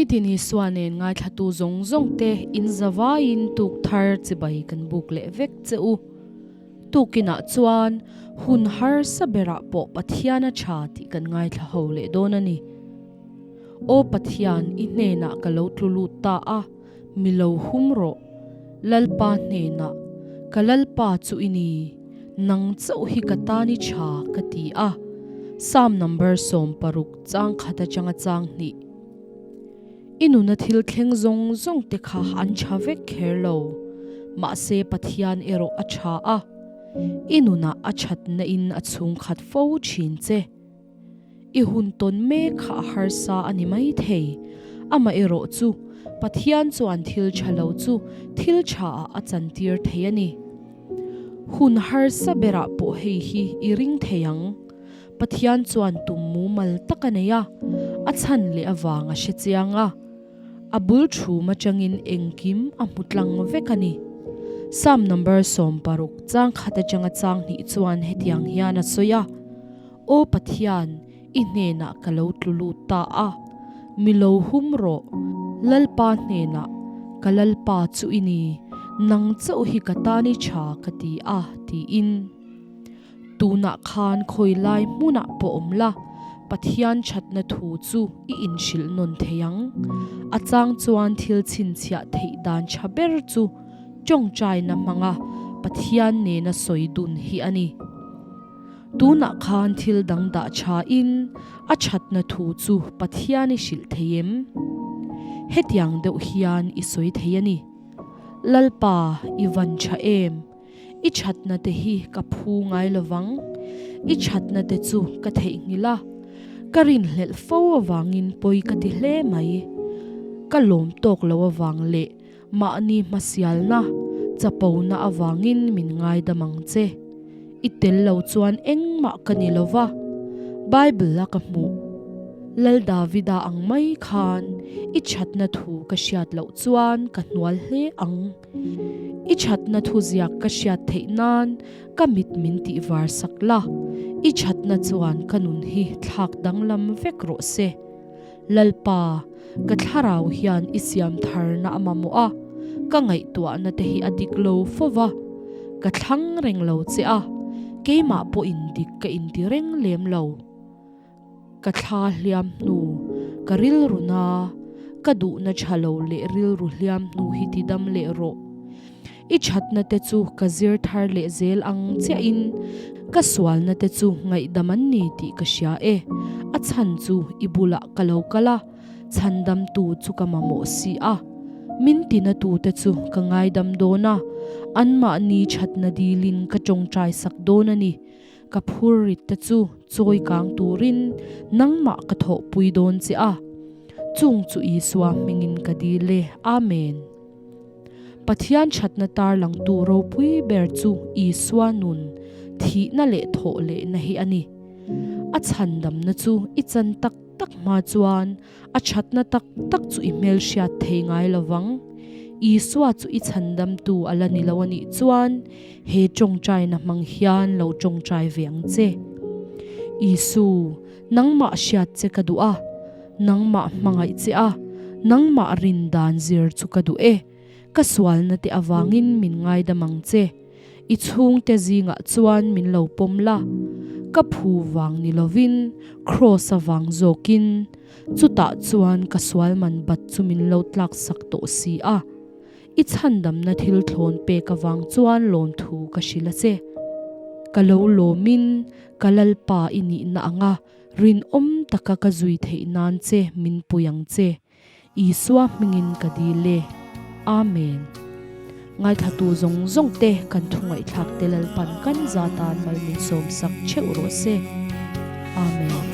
Nitin Isua nen ngaithlatu zawng zawng te in zavaiin tuk thar chibai kan buk leh vek che u. Tukinah chuan hun harsa berah pawh Pathian a tha tih kan ngaithla ho leh dawn a ni. Aw Pathian, i hnenah ka lo tlu lut ta a, mi lo hum rawh. Lalpa hnenah, Ka Lalpa chu i ni, nang chauh hi ka tan i tha, ka ti a. Psalm number 60 chang khat atanga chang hnih. I nuna thil thleng zawng zawng te kha an tha vek kher lo, mahse Pathian erawh a tha a, i nunah a thatna in a chhungkhat fo thin che. I hun tawn mek kha a harsa a ni mai thei, amaherawh chu Pathian chuan thil tha lo chu thil tha ah a chantir thei a ni. Hun harsa berah pawh hei hi i ring thei ang. Pathian chuan tum mumal tak a nei a, a chhan leh avang a hre chiang a. A bul thum atangin engkim a hmu tlang vek a ni. Psalm number 60 chang khat atanga chang hnih chuan hetiang hian a sawi a, Aw Pathian, i hnenah ka lo tlu lut ta a, mi lo hum rawh. Lalpa hnenah, Ka Lalpa chu i ni, nang chauh hi ka tan i tha ka ti a, tiin. Tunah khan khawi lai hmunah pawh awm la, Pathian thatna thu chu i inhrilh nawn thei ang. A chang chuan thil chhinchhiah theih dan tha ber chu tawngtaina hmanga Pathian nena sawi dun hi a ni. Tunah khan thil dang dah tha in a thatna thu chu Pathian i hrilh thei em? Hetiang deuh hian i sawi thei a ni. Lalpa, i van tha em? I thatna te hi ka phu ngai lovang. I thatna te chu ka theihnghilh a, ka rinhlelh fo avangin pawi ka ti hle mai. Ka lawm tawk lo avang leh mahni hmasialna, chapona avangin min ngaidam ang che. I tel lo chuan engmah ka ni lo va, Bible a ka hmuh. Lal Davida ang mai khan i thatna thu ka hriat loh chuan ka hnual hle ang. I thatna thu ziak ka hriat theih nan ka mit min tih var sak la, i thatna chuan ka nun hi thlak danglam vek rawh se. Lalpa, ka thlarau hian i siam tharna a mamawh a, ka ngaihtuahna te hi a dik lo fo va, ka thlang reng lo che a, keimah pawhin dik ka inti reng lem lo. Ka thla hliam hnu, ka rilru na, ka duhna tha lo leh rilru hliam hnu hi ti dam leh rawh. I thatna te chu ka zir thar leh zel ang chiahin ka sualna te chu ngaihdam an ni tih ka hria e. A chhan chu i bulah ka lo kal a, chhandamtu chu ka mamawh si a. Min tinatu te chu ka ngaidam dawn a, anmahni thatna dilin ka tawngtai sak dawn a ni. Ka phur rit te chu chawi kang turin nangmah ka thawhpui dawn che a, chung chu Isua hmingin ka dil e. Amen. Pathian thatna tarlangtu ropui ber chu Isua nun, thihna leh thawh lehna hi a ni. A chhandamna chu i chan tak tak hma chuan A thatna tak tak chu i hmelhriat thei ngai lo vang. Isua chu i chhandamtu a la ni lo a nih chuan he tawngtaina hmang hian lo tawngtai ve ang che. Isu, nangmah hriat che ka duh a, nangmah hmangaih che a, nangmah rin dan zir chu ka duh e. Ka sualna te avangin min ngaidam ang che. I chhungte zingah chuan min lo pawm la, ka phu vang ni lovin Kraws avang zawkin chutah chuan ka sual man bat chu min lo tlak sak tawh si a. I chhandamna thil thlawn pek avang chuan lawmthu ka hrilh a che. Ka lo lawmin ka Lalpa i nihna anga rinawm taka ka zui theih nan che min pui ang che. Isua hmingin ka dil e. Amen. Ngaithlatu zawng zawng te kan thu ngaihthlak te Lalpan kan za tan mal min sawm sak theuh rawh se. Amen.